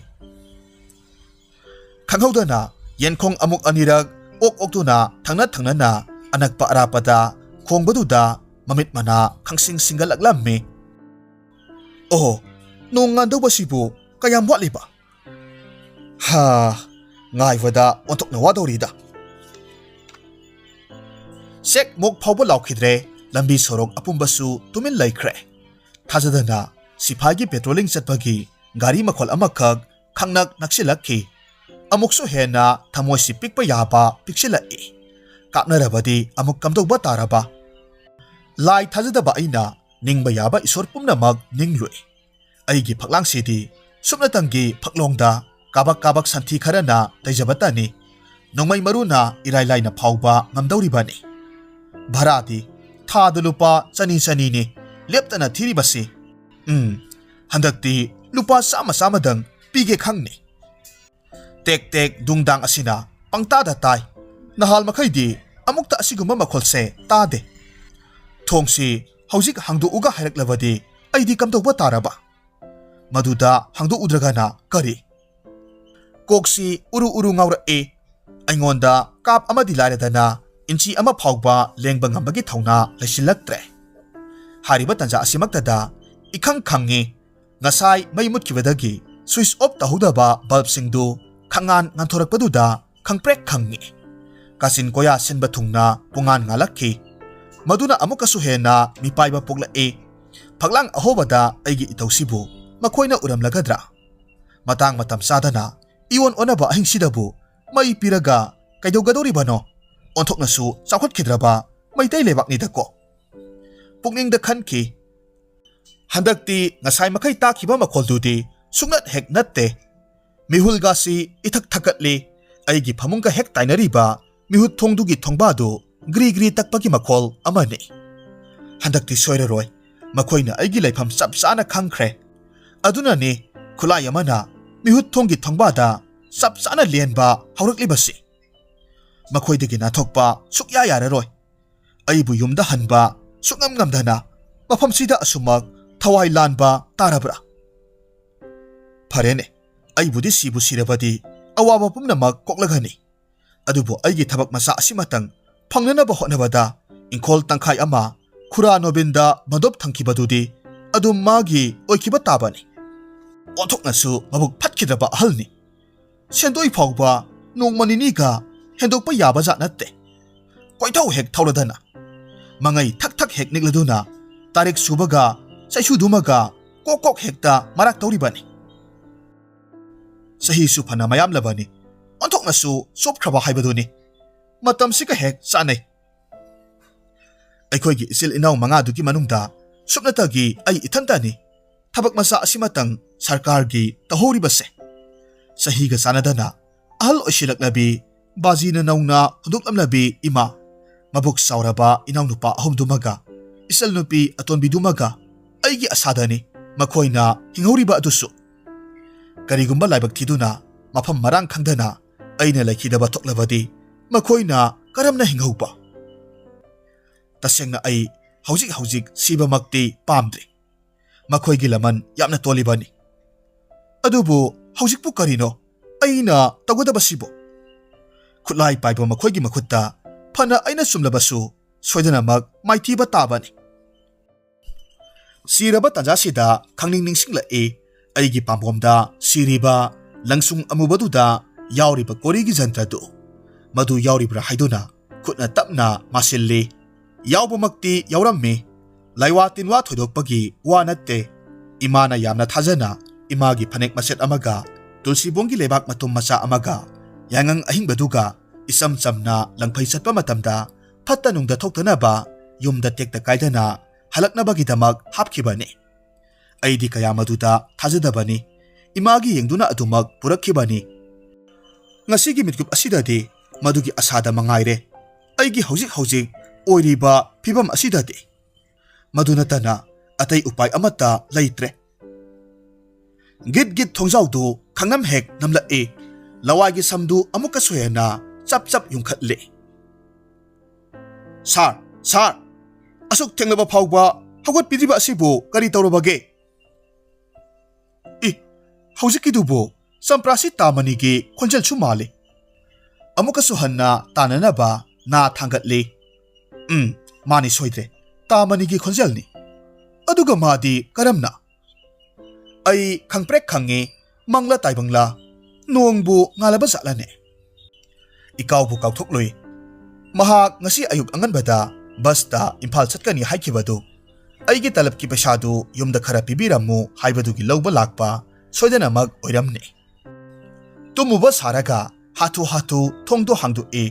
ꯈꯪꯍꯧꯗꯅ ꯌꯦꯟꯈꯣꯡ ꯑꯃꯨꯛ ꯑꯅꯤꯔꯛ ꯑꯣꯛ ꯑꯣꯛꯇꯨꯅ ꯊꯪꯅ ꯊꯪꯅꯅ ꯑꯅꯛꯄ ꯑꯔꯥꯞꯄꯗ ꯈꯣꯡꯕꯗꯨꯗ ꯃꯃꯤꯠ ꯃꯅꯥ ꯈꯪꯁꯤꯡ ꯁꯤꯡꯒꯠꯂꯛꯂꯝꯃꯤ꯫ ꯑꯣꯍꯣ, ꯅꯣꯡ ꯉꯥꯟꯗꯧꯕꯁꯤꯕꯨ ꯀꯌꯥꯝ ꯋꯥꯠꯂꯤꯕ? ꯍꯥ, ꯉꯥꯏꯕꯗ ꯑꯣꯟꯊꯣꯛꯅ ꯋꯥꯗꯧꯔꯤꯗ꯫ ꯆꯦꯛ ꯃꯣꯛ ꯐꯥꯎꯕ ꯂꯥꯎꯈꯤꯗ꯭ꯔꯦ, ꯂꯝꯕꯤ ꯁꯣꯔꯣꯛ ꯑꯄꯨꯝꯕꯁꯨ ꯇꯨꯃꯤꯟ ꯂꯩꯈ꯭ꯔꯦ꯫ ꯊꯥꯖꯗꯅ ꯁꯤꯐꯥꯏꯒꯤ ꯄꯦꯇ꯭ꯔꯣꯂꯤꯡ ꯆꯠꯄꯒꯤ ꯒꯥꯔꯤ ꯃꯈꯣꯜ ꯑꯃꯈꯛ ꯈꯪꯅꯛ ꯅꯛꯁꯤꯜꯂꯛꯈꯤ꯫ ꯑꯃꯨꯛꯁꯨ ꯍꯦꯟꯅ ꯊꯃꯣꯏꯁꯤ ꯄꯤꯛꯄ ꯌꯥꯕ ꯄꯤꯛꯁꯤꯜꯂꯛꯏ꯫ ꯀꯥꯞꯅꯔꯕꯗꯤ ꯑꯃꯨꯛ ꯀꯝꯗꯧꯕ ꯇꯥꯔꯕ? ꯂꯥꯏ ꯊꯥꯖꯗꯕ ꯑꯩꯅ ꯅꯤꯡꯕ ꯌꯥꯕ ꯏꯁꯣꯔ ꯄꯨꯝꯅꯃꯛ ꯅꯤꯡꯂꯨꯏ꯫ ꯑꯩꯒꯤ ꯐꯛꯂꯥꯡꯁꯤꯗꯤ ꯁꯨꯞꯅꯇꯪꯒꯤ ꯐꯛꯂꯣꯡꯗ ꯀꯥꯕꯛ ꯀꯥꯕꯛ ꯁꯟꯊꯤ ꯈꯔꯅ ꯇꯩꯖꯕꯇꯅꯤ꯫ ꯅꯣꯡꯃꯩ ꯃꯔꯨꯅ ꯏꯔꯥꯏ ꯂꯥꯏꯅ ꯐꯥꯎꯕ ꯉꯝꯗꯧꯔꯤꯕꯅꯤ꯫ ꯚꯔꯥꯗꯤ ꯊꯥꯗ ꯂꯨꯄꯥ ꯆꯅꯤ ꯆꯅꯤꯅꯤ ꯂꯦꯞꯇꯅ ꯊꯤꯔꯤꯕꯁꯤ꯫ ꯎꯝ, ꯍꯟꯗꯛꯇꯤ ꯂꯨꯄꯥ ꯆꯥꯝꯃ ꯆꯥꯝꯃꯗꯪ ꯄꯤꯒꯦ ꯈꯪꯅꯤ꯫ ꯇꯦꯛ ꯇꯦꯛ ꯗꯨꯡꯗꯥꯡ ꯑꯁꯤꯅ ꯄꯪꯇꯥꯗ ꯇꯥꯏ꯫ ꯅꯍꯥꯜ ꯃꯈꯩꯗꯤ ꯑꯃꯨꯛꯇ ꯑꯁꯤꯒꯨꯝꯕ ꯃꯈꯣꯜꯁꯦ ꯇꯥꯗꯦ꯫ ꯊꯣꯡꯁꯤ ꯍꯧꯖꯤꯛ ꯍꯥꯡꯗꯣꯛꯎꯒ ꯍꯥꯏꯔꯛꯂꯕꯗꯤ ꯑꯩꯗꯤ ꯀꯝꯗꯧꯕ ꯇꯥꯔꯕ? ꯃꯗꯨꯗ ꯍꯥꯡꯗꯣꯛꯎꯗ꯭ꯔꯒꯅ ꯀꯔꯤ? ꯀꯣꯛꯁꯤ ꯎꯔꯨ ꯎꯔꯨ ꯉꯥꯎꯔꯛꯏ꯫ ꯑꯩꯉꯣꯟꯗ ꯀꯥꯞ ꯑꯃꯗꯤ ꯂꯥꯏꯔꯗꯅ ꯏꯟꯆꯤ ꯑꯃ ꯐꯥꯎꯕ ꯂꯦꯡꯕ ꯉꯝꯕꯒꯤ ꯊꯧꯅꯥ ꯂꯩꯁꯤꯜꯂꯛꯇ꯭ꯔꯦ꯫ ꯍꯥꯏꯔꯤꯕ ꯇꯟꯖꯥ ꯑꯁꯤꯃꯛꯇꯗ ꯏꯈꯪ ꯈꯪꯉꯤ꯫ ꯉꯁꯥꯏ ꯃꯩ ꯃꯨꯠꯈꯤꯕꯗꯒꯤ ꯁ꯭ꯋꯤꯆ ꯑꯣꯐ ꯇꯧꯍꯧꯗꯕ ꯕꯜꯕꯁꯤꯡꯗꯨ ꯈꯪꯉꯥꯟ ꯉꯥꯟꯊꯣꯔꯛꯄꯗꯨꯗ ꯈꯪꯄ꯭ꯔꯦꯛ ꯈꯪꯉꯤ꯫ ꯀꯥꯆꯤꯟ ꯀꯣꯌꯥ ꯁꯤꯟꯕ ꯊꯨꯡꯅ ꯄꯨꯡꯉꯥꯟ ꯉꯥꯜꯂꯛꯈꯤ꯫ ꯃꯗꯨꯅ ꯑꯃꯨꯛꯀꯁꯨ ꯍꯦꯟꯅ ꯃꯤꯄꯥꯏꯕ ꯄꯣꯛꯂꯛꯏ꯫ ꯐꯛꯂꯥꯡ ꯑꯍꯣꯕꯗ ꯑꯩꯒꯤ ꯏꯇꯧꯁꯤꯕꯨ ꯃꯈꯣꯏꯅ ꯎꯔꯝꯂꯒꯗ꯭ꯔꯥ? ꯃꯇꯥꯡ ꯃꯇꯝ ꯆꯥꯗꯅ ꯏꯑꯣꯟ ꯑꯣꯟꯅꯕ ꯑꯍꯤꯡꯁꯤꯗꯕꯨ ꯃꯩ ꯄꯤꯔꯒ ꯀꯩꯗꯧꯒꯗꯧꯔꯤꯕꯅꯣ? ꯑꯣꯟꯊꯣꯛꯅꯁꯨ ꯆꯥꯎꯈꯠꯈꯤꯗ꯭ꯔꯕ ꯃꯩꯇꯩ ꯂꯩꯕꯥꯛꯅꯤꯗꯀꯣ꯫ ꯄꯨꯛꯅꯤꯡꯗ ꯈꯟꯈꯤ, ꯍꯟꯗꯛꯇꯤ ꯉꯁꯥꯏ ꯃꯈꯩ ꯇꯥꯈꯤꯕ ꯃꯈꯣꯜꯗꯨꯗꯤ ꯁꯨꯡꯅꯠ ꯍꯦꯛ ꯅꯠꯇꯦ꯫ ꯃꯤꯍꯨꯜꯒꯁꯤ ꯏꯊꯛ ꯊꯛꯀꯠꯂꯤ꯫ ꯑꯩꯒꯤ ꯐꯃꯨꯡꯒ ꯍꯦꯛ ꯇꯥꯏꯅꯔꯤꯕ ꯃꯤꯍꯨꯠ ꯊꯣꯡꯗꯨꯒꯤ ꯊꯣꯡꯕꯥꯗꯨ ꯒ꯭ꯔꯤ ꯒ꯭ꯔꯤ ꯇꯛꯄꯒꯤ ꯃꯈꯣꯜ ꯑꯃꯅꯤ꯫ ꯍꯟꯗꯛꯇꯤ ꯁꯣꯏꯔꯔꯣꯏ꯫ ꯃꯈꯣꯏꯅ ꯑꯩꯒꯤ ꯂꯩꯐꯝ ꯆꯞ ꯆꯥꯅ ꯈꯪꯈ꯭ꯔꯦ꯫ ꯑꯗꯨꯅꯅꯤ ꯈꯨꯠꯂꯥꯏ ꯑꯃꯅ ꯃꯤꯍꯨꯠ ꯊꯣꯡꯒꯤ ꯊꯣꯡꯕꯥꯗ ꯆꯞ ꯆꯥꯅ ꯂꯦꯟꯕ ꯍꯧꯔꯛꯂꯤꯕꯁꯤ꯫ ꯃꯈꯣꯏꯗꯒꯤ ꯅꯥꯊꯣꯛꯄ ꯁꯨꯛꯌꯥ ꯌꯥꯔꯔꯣꯏ꯫ ꯑꯩꯕꯨ ꯌꯨꯝꯗ ꯍꯟꯕ ꯁꯨꯛꯉꯝ ꯉꯝꯗꯅ ꯃꯐꯝꯁꯤꯗ ꯑꯁꯨꯃꯛ ꯊꯋꯥꯏ ꯂꯥꯟꯕ ꯇꯥꯔꯕ꯭ꯔꯥ? ꯐꯔꯦꯅꯦ, ꯑꯩꯕꯨꯗꯤ ꯁꯤꯕꯨ ꯁꯤꯔꯕꯗꯤ ꯑꯋꯥꯕ ꯄꯨꯝꯅꯃꯛ ꯀꯣꯛꯂꯒꯅꯤ꯫ ꯑꯗꯨꯕꯨ ꯑꯩꯒꯤ ꯊꯕꯛ ꯃꯆꯥ ꯑꯁꯤꯃꯇꯪ ꯐꯪꯅꯅꯕ ꯍꯣꯠꯅꯕꯗ ꯏꯪꯈꯣꯜ ꯇꯪꯈꯥꯏ ꯑꯃ ꯈꯨꯔꯥ ꯅꯣꯕꯤꯟꯗ ꯃꯗꯣꯞ ꯊꯝꯈꯤꯕꯗꯨꯗꯤ ꯑꯗꯨꯝ ꯃꯥꯒꯤ ꯑꯣꯏꯈꯤꯕ ꯇꯥꯕꯅꯤ꯫ ꯑꯣꯟꯊꯣꯛꯅꯁꯨ ꯃꯕꯨꯛ ꯐꯠꯈꯤꯗ꯭ꯔꯕ ꯑꯍꯜꯅꯤ꯫ ꯁꯦꯟꯗꯣꯏ ꯐꯥꯎꯕ ꯅꯣꯡꯃ ꯅꯤꯅꯤꯒ ꯍꯦꯟꯗꯣꯛꯄ ꯌꯥꯕ ꯖꯥꯠ ꯅꯠꯇꯦ꯫ ꯀꯣꯏꯊꯧ ꯍꯦꯛ ꯊꯧꯔꯗꯅ, ꯃꯉꯩ ꯊꯛ ꯊꯛ ꯍꯦꯛ ꯅꯤꯛꯂꯗꯨꯅ, ꯇꯥꯔꯤꯛ ꯁꯨꯕꯒ ꯆꯩꯁꯨꯗꯨꯃꯒ ꯀꯣꯛ ꯀꯣꯛ ꯍꯦꯛꯇ ꯃꯔꯥꯛ ꯇꯧꯔꯤꯕꯅꯤ꯫ ꯆꯍꯤꯁꯨ ꯐꯅ ꯃꯌꯥꯝꯂꯕꯅꯤ, ꯑꯣꯟꯊꯣꯛꯅꯁꯨ ꯆꯣꯞꯈ꯭ꯔꯕ ꯍꯥꯏꯕꯗꯨꯅꯤ꯫ ꯃꯇꯝꯁꯤꯒ ꯍꯦꯛ ꯆꯥꯟꯅꯩ꯫ ꯑꯩꯈꯣꯏꯒꯤ ꯏꯆꯤꯜ ꯏꯅꯥꯎ ꯃꯉꯥꯗꯨꯒꯤ ꯃꯅꯨꯡꯗ ꯁꯨꯞꯅꯇꯒꯤ ꯑꯩ ꯏꯊꯟꯇꯅꯤ ꯊꯕꯛ ꯃꯆꯥ ꯑꯁꯤꯃꯇꯪ ꯁꯔꯀꯥꯔꯒꯤ ꯇꯧꯍꯧꯔꯤꯕꯁꯦ꯫ ꯆꯍꯤꯒ ꯆꯥꯟꯅꯗꯅ ꯑꯍꯜ ꯑꯣꯏꯁꯤꯜꯂꯛꯂꯕꯤ, ꯕꯥꯖꯤꯅ ꯅꯧꯅ ꯍꯧꯗꯣꯛꯂꯝꯂꯕꯤ ꯏꯃꯥ, ꯃꯕꯨꯛ ꯆꯥꯎꯔꯕ ꯏꯅꯥꯎꯅꯨꯄꯥ ꯑꯍꯨꯝꯗꯨꯃꯒ ꯏꯆꯜ ꯅꯨꯄꯤ ꯑꯇꯣꯟꯕꯤꯗꯨꯃꯒ ꯑꯩꯒꯤ ꯑꯁꯥꯗꯅꯤ ꯃꯈꯣꯏꯅ ꯍꯤꯡꯍꯧꯔꯤꯕ ꯑꯗꯨꯁꯨ꯫ ꯀꯔꯤꯒꯨꯝꯕ ꯂꯥꯏꯕꯛ ꯊꯤꯗꯨꯅ ꯃꯐꯝ ꯃꯔꯥꯡ ꯈꯪꯗꯅ ꯑꯩꯅ ꯂꯩꯈꯤꯗꯕ ꯊꯣꯛꯂꯕꯗꯤ ꯃꯈꯣꯏꯅ ꯀꯔꯝꯅ ꯍꯤꯡꯍꯧꯕ? ꯇꯁꯦꯡꯅ ꯑꯩ ꯍꯧꯖꯤꯛ ꯍꯧꯖꯤꯛ ꯁꯤꯕꯃꯛꯇꯤ ꯄꯥꯝꯗ꯭ꯔꯤ꯫ ꯃꯈꯣꯏꯒꯤ ꯂꯃꯟ ꯌꯥꯝꯅ ꯇꯣꯜꯂꯤꯕꯅꯤ꯫ ꯑꯗꯨꯕꯨ ꯍꯧꯖꯤꯛꯄꯨ ꯀꯔꯤꯅꯣ ꯑꯩꯅ ꯇꯧꯒꯗꯕꯁꯤꯕꯨ? ꯈꯨꯠꯂꯥꯏ ꯄꯥꯏꯕ ꯃꯈꯣꯏꯒꯤ ꯃꯈꯨꯠꯇ ꯐꯅ ꯑꯩꯅ ꯆꯨꯝꯂꯕꯁꯨ ꯁꯣꯏꯗꯅꯃꯛ ꯃꯥꯏꯊꯤꯕ ꯇꯥꯕꯅꯤ꯫ ꯁꯤꯔꯕ ꯇꯥꯟꯖꯥꯁꯤꯗ ꯈꯪꯅꯤꯡ ꯅꯤꯡꯁꯤꯡꯂꯛꯏ ꯑꯩꯒꯤ ꯄꯥꯝꯕꯣꯝꯗ ꯁꯤꯔꯤꯕ ꯂꯪꯁꯨꯡ ꯑꯃꯨꯕꯗꯨꯗ ꯌꯥꯎꯔꯤꯕ ꯀꯣꯔꯤꯒꯤ ꯖꯟꯇ꯭ꯔꯗꯨ꯫ ꯃꯗꯨ ꯌꯥꯎꯔꯤꯕ꯭ꯔꯥ ꯍꯥꯏꯗꯨꯅ ꯈꯨꯠꯅ ꯇꯞꯅ ꯃꯥꯁꯤꯜꯂꯤ꯫ ꯌꯥꯎꯕꯃꯛꯇꯤ ꯌꯥꯎꯔꯝꯃꯤ꯫ ꯂꯥꯏꯋꯥ ꯇꯤꯟꯋꯥ ꯊꯣꯏꯗꯣꯛꯄꯒꯤ ꯋꯥ ꯅꯠꯇꯦ꯫ ꯏꯃꯥꯅ ꯌꯥꯝꯅ ꯊꯥꯖꯅ ꯏꯃꯥꯒꯤ ꯐꯅꯦꯛ ꯃꯆꯦꯠ ꯑꯃꯒ, ꯇꯨꯜꯁꯤꯕꯣꯡꯒꯤ ꯂꯩꯕꯥꯛ ꯃꯇꯨꯝ ꯃꯆꯥ ꯑꯃꯒ, ꯌꯥꯉꯪ ꯑꯍꯤꯡꯕꯗꯨꯒ ꯏꯆꯝ ꯆꯝꯅ ꯂꯪꯐꯩ ꯆꯠꯄ ꯃꯇꯝꯗ ꯐꯠꯇ ꯅꯨꯡꯗ ꯊꯣꯛꯇꯅꯕ ꯌꯨꯝꯗ ꯇꯦꯛꯇ ꯀꯥꯏꯗꯅ ꯍꯜꯂꯛꯅꯕꯒꯤꯗꯃꯛ ꯍꯥꯞꯈꯤꯕꯅꯤ꯫ ꯑꯩꯗꯤ ꯀꯌꯥ ꯃꯗꯨꯗ ꯊꯥꯖꯗꯕꯅꯤ꯫ ꯏꯃꯥꯒꯤ ꯌꯦꯡꯗꯨꯅ ꯑꯗꯨꯃꯛ ꯄꯨꯔꯛꯈꯤꯕꯅꯤ꯫ ꯉꯁꯤꯒꯤ ꯃꯤꯠꯀꯨꯞ ꯑꯁꯤꯗꯗꯤ ꯃꯗꯨꯒꯤ ꯑꯁꯥꯗ ꯃꯉꯥꯏꯔꯦ꯫ ꯑꯩꯒꯤ ꯍꯧꯖꯤꯛ ꯍꯧꯖꯤꯛ ꯑꯣꯏꯔꯤꯕ ꯐꯤꯕꯝ ꯑꯁꯤꯗꯗꯤ ꯃꯗꯨ ꯅꯠꯇꯅ ꯑꯇꯩ ꯎꯄꯥꯏ ꯑꯃꯠꯇ ꯂꯩꯇ꯭ꯔꯦ꯫ ꯒꯤꯠ ꯒꯤꯠ ꯊꯣꯡꯖꯥꯎꯗꯨ ꯈꯪꯅꯝ ꯍꯦꯛ ꯅꯝꯂꯛꯏ꯫ ꯂꯋꯥꯏꯒꯤ ꯁꯝꯗꯨ ꯑꯃꯨꯛꯀꯁꯨ ꯍꯦꯟꯅ ꯆꯞ ꯆꯞ ꯌꯨꯡꯈꯠꯂꯤ꯫ "ꯁꯥꯔ, ꯁꯥꯔ, ꯑꯁꯨꯛ ꯊꯦꯡꯂꯕ ꯐꯥꯎꯕ ꯍꯧꯒꯠꯄꯤꯗ꯭ꯔꯤꯕ ꯑꯁꯤꯕꯨ ꯀꯔꯤ ꯇꯧꯔꯕꯒꯦ?" ꯏ, ꯍꯧꯖꯤꯛꯀꯤꯗꯨꯕꯨ ꯆꯝꯄ꯭ꯔꯥꯁꯤ ꯇꯥꯃꯅꯤꯒꯤ ꯈꯣꯟꯖꯦꯜꯁꯨ ꯃꯥꯜꯂꯤ꯫ ꯑꯃꯨꯛꯀꯁꯨ ꯍꯟꯅ ꯇꯥꯅꯅꯕ ꯅꯥ ꯊꯥꯡꯒꯠꯂꯤ꯫ "ꯎꯝ, ꯃꯥꯅꯤ ꯁꯣꯏꯗ꯭ꯔꯦ, ꯇꯥꯃꯅꯤꯒꯤ ꯈꯣꯟꯖꯦꯜꯅꯤ꯫ ꯑꯗꯨꯒ ꯃꯥꯗꯤ ꯀꯔꯝꯅ?" ꯑꯩ ꯈꯪꯄ꯭ꯔꯦꯛ ꯈꯪꯉꯤ, ꯃꯪꯂꯥ ꯇꯥꯏꯕꯪꯂꯥ, ꯅꯣꯡꯕꯨ ꯉꯥꯜꯂꯕ ꯖꯥꯠꯂꯅꯦ? ꯏꯀꯥꯎꯕꯨ ꯀꯥꯎꯊꯣꯛꯂꯨꯏ꯫ ꯃꯍꯥꯛ ꯉꯁꯤ ꯑꯌꯨꯛ ꯑꯉꯟꯕꯗ ꯕꯁꯇ ꯏꯝꯐꯥꯜ ꯆꯠꯀꯅꯤ ꯍꯥꯏꯈꯤꯕꯗꯨ, ꯑꯩꯒꯤ ꯇꯂꯕꯀꯤ ꯄꯩꯁꯥꯗꯨ ꯌꯨꯝꯗ ꯈꯔ ꯄꯤꯕꯤꯔꯝꯃꯨ ꯍꯥꯏꯕꯗꯨꯒꯤ ꯂꯧꯕ ꯂꯥꯛꯄ ꯁꯣꯏꯗꯅꯃꯛ ꯑꯣꯏꯔꯝꯅꯤ꯫ ꯇꯨꯝꯃꯨꯕ ꯁꯥꯔꯒ ꯍꯥꯊꯨ ꯍꯥꯊꯨ ꯊꯣꯡꯗꯣ ꯍꯥꯡꯗꯣꯛꯏ꯫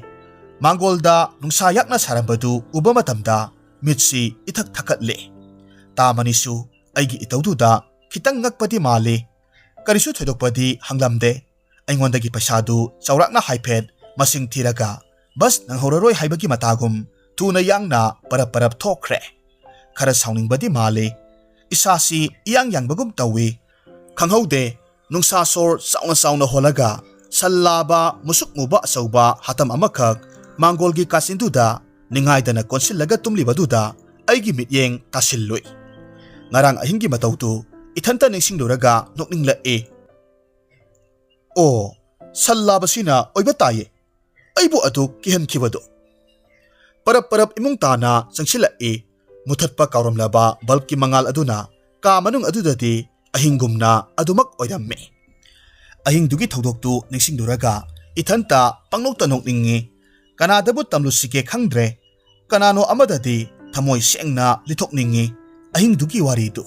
ꯃꯥꯡꯒꯣꯜꯗ ꯅꯨꯡꯁꯥ ꯌꯥꯛꯅ ꯁꯥꯔꯝꯕꯗꯨ ꯎꯕ ꯃꯇꯝꯗ ꯃꯤꯠꯁꯤ ꯏꯊꯛ ꯊꯛꯀꯠꯂꯦ꯫ ꯇꯥꯃꯅꯤꯁꯨ ꯑꯩꯒꯤ ꯏꯇꯧꯗꯨꯗ ꯈꯤꯇꯪ ꯉꯛꯄꯗꯤ ꯃꯥꯜꯂꯤ꯫ ꯀꯔꯤꯁꯨ ꯊꯣꯏꯗꯣꯛꯄꯗꯤ ꯍꯪꯂꯝꯗꯦ꯫ ꯑꯩꯉꯣꯟꯗꯒꯤ ꯄꯩꯁꯥꯗꯨ ꯆꯥꯎꯔꯥꯛꯅ ꯍꯥꯏꯐꯦꯠ ꯃꯁꯤꯡ ꯊꯤꯔꯒ ꯕꯁ ꯅꯪꯍꯧꯔꯔꯣꯏ ꯍꯥꯏꯕꯒꯤ ꯃꯇꯥꯒꯨꯝ ꯊꯨꯅ ꯌꯥꯡꯅ ꯄꯔꯞ ꯄꯔꯞ ꯊꯣꯛꯈ꯭ꯔꯦ꯫ ꯈꯔ ꯁꯥꯎꯅꯤꯡꯕꯗꯤ ꯃꯥꯜꯂꯤ꯫ ꯏꯁꯥꯁꯤ ꯏꯌꯥꯡ ꯌꯥꯡꯕꯒꯨꯝ ꯇꯧꯏ꯫ ꯈꯪꯍꯧꯗꯦ, ꯅꯨꯡꯁꯥ ꯁꯣꯔ ꯆꯥꯎꯅ ꯆꯥꯎꯅ ꯍꯣꯜꯂꯒ ꯁꯜ ꯂꯥꯕ ꯃꯨꯁꯨꯛ ꯃꯨꯕ ꯑꯆꯧꯕ ꯍꯥꯇꯝ ꯑꯃꯈꯛ ꯃꯥꯡꯒꯣꯜꯒꯤ ꯀꯥꯆꯤꯟꯗꯨꯗ ꯅꯤꯡꯉꯥꯏꯗꯅ ꯀꯣꯟꯁꯤꯜꯂꯒ ꯇꯨꯝꯂꯤꯕꯗꯨꯗ ꯑꯩꯒꯤ ꯃꯤꯠꯌꯦꯡ ꯇꯥꯁꯤꯜꯂꯨꯏ꯫ ꯉꯔꯥꯡ ꯑꯍꯤꯡꯒꯤ ꯃꯇꯧꯗꯨ ꯏꯊꯟꯇ ꯅꯤꯡꯁꯤꯡꯂꯨꯔꯒ ꯅꯣꯛꯅꯤꯡꯂꯛꯏ꯫ ꯑꯣ, ꯁꯜ ꯂꯥꯕꯁꯤꯅ ꯑꯣꯏꯕ ꯇꯥꯏꯌꯦ ꯑꯩꯕꯨ ꯑꯗꯨꯛ ꯀꯤꯍꯟꯈꯤꯕꯗꯨ꯫ ꯄꯔꯞ ꯄꯔꯞ ꯏꯃꯨꯡ ꯇꯥꯅ ꯆꯪꯁꯤꯜꯂꯛꯏ꯫ ꯃꯨꯊꯠꯄ ꯀꯥꯎꯔꯝꯂꯕ ꯕꯜꯕꯀꯤ ꯃꯉꯥꯜ ꯑꯗꯨꯅ ꯀꯥ ꯃꯅꯨꯡ ꯑꯗꯨꯗꯗꯤ ꯑꯍꯤꯡꯒꯨꯝꯅ ꯑꯗꯨꯃꯛ ꯑꯣꯏꯔꯝꯃꯤ꯫ ꯑꯍꯤꯡꯗꯨꯒꯤ ꯊꯧꯗꯣꯛꯇꯨ ꯅꯤꯡꯁꯤꯡꯂꯨꯔꯒ ꯏꯊꯟꯇ ꯄꯪꯅꯣꯛꯇ ꯅꯣꯛꯅꯤꯡꯉꯤ꯫ ꯀꯅꯥꯗꯕꯨ ꯇꯝꯂꯨꯁꯤꯒꯦ ꯈꯪꯗ꯭ꯔꯦ꯫ ꯀꯅꯥꯅꯣ ꯑꯃꯗꯗꯤ ꯊꯃꯣꯏ ꯁꯦꯡꯅ ꯂꯤꯊꯣꯛꯅꯤꯡꯉꯤ ꯑꯍꯤꯡꯗꯨꯒꯤ ꯋꯥꯔꯤꯗꯨ꯫